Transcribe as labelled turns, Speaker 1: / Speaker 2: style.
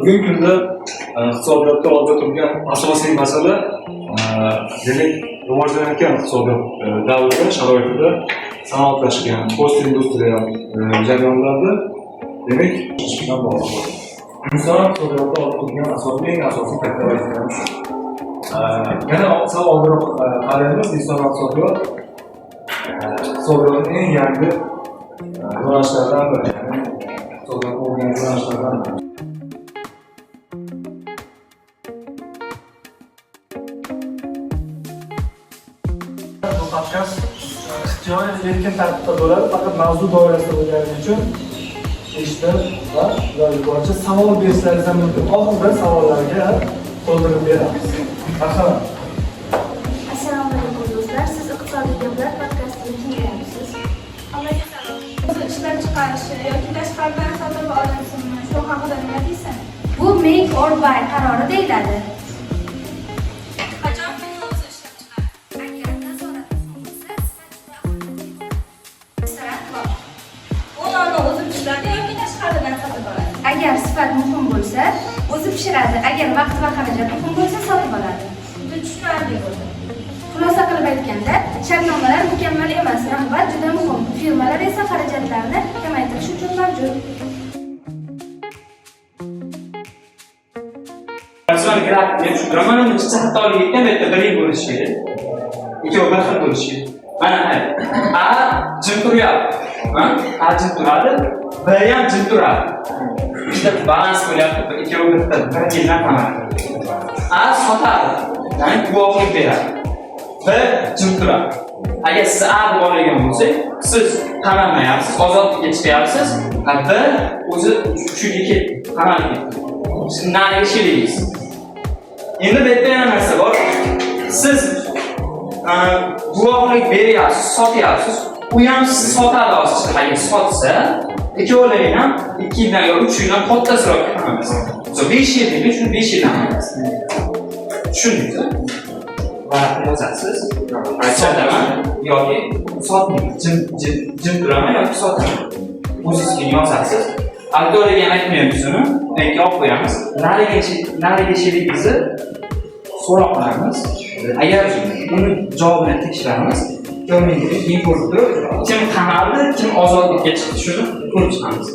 Speaker 1: Bugungi kunda iqtisodiyotda oldida turgan asosiy masala, demak, rivojlanayotgan iqtisodiyot davrida, sharoitida sanoatlashgan postindustrial jarayonlarda, demak, ish bilan bog'liq bo'ladi. Inson iqtisodiyotda oldida turgan asosiy, eng asosiy katta vazifalar shu. Yana sal oldinroq qaraymiz, inson iqtisodiyot iqtisodiyotning eng yangi yo'nalishlaridan biri, ya'ni iqtisodiyotni o'rganish yo'nalishlaridan biri.
Speaker 2: Bu podkast ixtiyoriy, erkin tartibda bo'ladi, faqat mavzu doirasida bo'lgani uchun eshitib va iloji boricha savol berishlaringiz ham mumkin. Oxirida savollarga to'ldirib beramiz. Marhamat.
Speaker 3: Assalomu alaykum, do'stlar. Siz "Iqtisodiy gaplar" podkastini tinglayapsiz.
Speaker 4: Allohga salom. O'zi ishlab chiqarishi yoki tashqaridan sotib olinsinmi? Shu haqida nima deysan?
Speaker 3: Bu make or buy qarori deyiladi.
Speaker 4: Qachon firma o'zi ishlab chiqaradi?
Speaker 3: Agar nazorat muhim bo'lsa, sifat juda ahamiyatli bo'ladi. Restoran bor.
Speaker 4: U nonni o'zi pishiradi yoki tashqaridan sotib oladi?
Speaker 3: Agar sifat muhim bo'lsa, o'zi pishiradi. Agar vaqt va xarajat muhim bo'lsa, sotib oladi.
Speaker 4: Juda tushunarli bo'ldi.
Speaker 3: Xulosa qilib aytganda, shartnomalar mukammal emas, rag'bat juda muhim. Firmalar esa xarajatlarni kamaytirish uchun mavjud.
Speaker 5: Masalan, grafik men tushuntiraman, uni chiqsa xatolik etgan, bu yerda bir yil bo'lishi kerak. Ikkovi bir xil bo'lishi kerak. Mana, A jim turyapti. Ha? A jim turadi, B ham jim turadi. Ikkita balans bo'lyapti, ikkovi bitta bir yildan qamaladi. A sotadi, ya'ni guvohlik beradi. B jim turadi. Agar siz A deb olgan bo'lsak, siz qamalmayapsiz, ozodlikka chiqyapsiz, a B o'zi 3 yilga ketdi, qamalib ketdi. Siz nariga sherigingiz. Endi bu yerda yana narsa bor. Siz guvohlik beryapsiz, sotyapsiz. U ham sizni sotadi hozir. Agar sotsa, ikkovlaring ham 2 yildan yo 3 yildan katta срок ga qamaysiz. So 5 yil deylik, shuni 5 yildan qamaysiz. Tushundingizmi? Varaqa yozasiz. Sotaman yoki sotmayman. Jim jim jim turaman yoki sotaman. O'zingiz keyin yozasiz. Auditoriyaga ham aytmaymiz uni. Lekin olib qo'yamiz. Narigi sherigingizni so'roq qilamiz. Agar uni javobini tekshiramiz. Keyin ko'rib turib, kim qamaldi, kim ozodlikka chiqdi, shuni ko'rib chiqamiz.